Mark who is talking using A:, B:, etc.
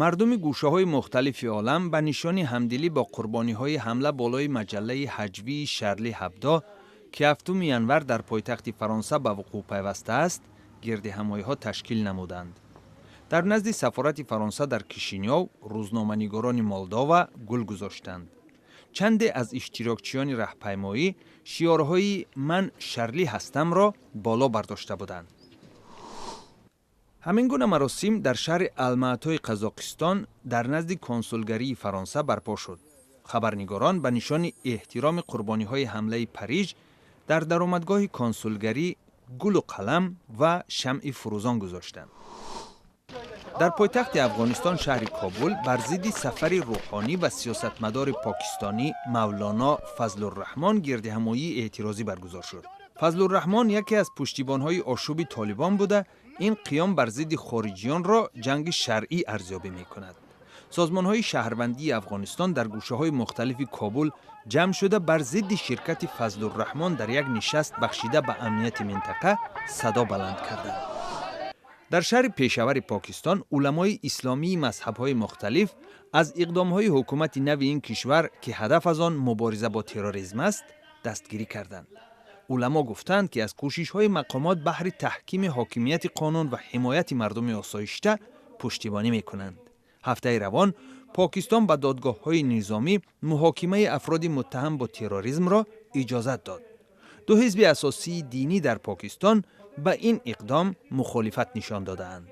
A: Мардуми гӯшаҳои мухталифи олам ба нишони ҳамдилӣ бо қурбониҳои ҳамла болои маҷаллаи ҳаҷвии Шарли Ҳабдо, ки 7 январ дар пойтахти Фаронса ба вуқӯъ пайвастааст, гирдиҳамоиҳо ташкил намуданд. Дар назди сафорати Фаронса дар Кишинёв рӯзноманигорони Молдова гул гузоштанд. Чанде аз иштирокчиёни раҳпаймоӣ шиорҳои «Ман Шарли ҳастамро» боло бардошта буданд. Ҳамин гуна маросим дар шаҳри Алмаатои Қазоқистон дар назди консулгарии Фаронса барпо шуд. Хабарнигорон ба нишони эҳтироми қурбониҳои ҳамлаи Париж дар даромадгоҳи консулгарӣ гулу қалам ва шамъи фурӯзон гузоштанд. Дар пойтахти Афғонистон, шаҳри Кобул, бар зидди сафари рӯҳонӣ ва сиёсатмадори покистонӣ Мавлоно Фазлурраҳмон гирдиҳамоии эътирозӣ баргузор шуд. Фазлурраҳмон яке аз пуштибонҳои ошӯби Толибон буда, ин қиём бар зидди хориҷиёнро ҷанги шаръӣ арзёбӣ мекунад. Созмонҳои шаҳрвандии Афғонистон дар гӯшаҳои мухталифи Кобул ҷамъ шуда, бар зидди ширкати Фазлурраҳмон дар як нишаст, бахшида ба амнияти минтақа, садо баланд карданд. Дар шаҳри Пешавари Покистон уламои исломии мазҳабҳои мухталиф аз иқдомҳои ҳукумати нави ин кишвар, ки ҳадаф аз он мубориза бо терроризм аст, дастгирӣ карданд. Уламо гуфтанд, ки аз кӯшишҳои мақомот баҳри таҳкими ҳокимияти қонун ва ҳимояти мардуми осоишта пуштибонӣ мекунанд. Ҳафтаи равон Покистон ба додгоҳҳои низомӣ муҳокимаи афроди муттаҳам бо терроризмро иҷозат дод. Ду ҳизби асосии динӣ дар Покистон ба ин иқдом мухолифат нишон додаанд.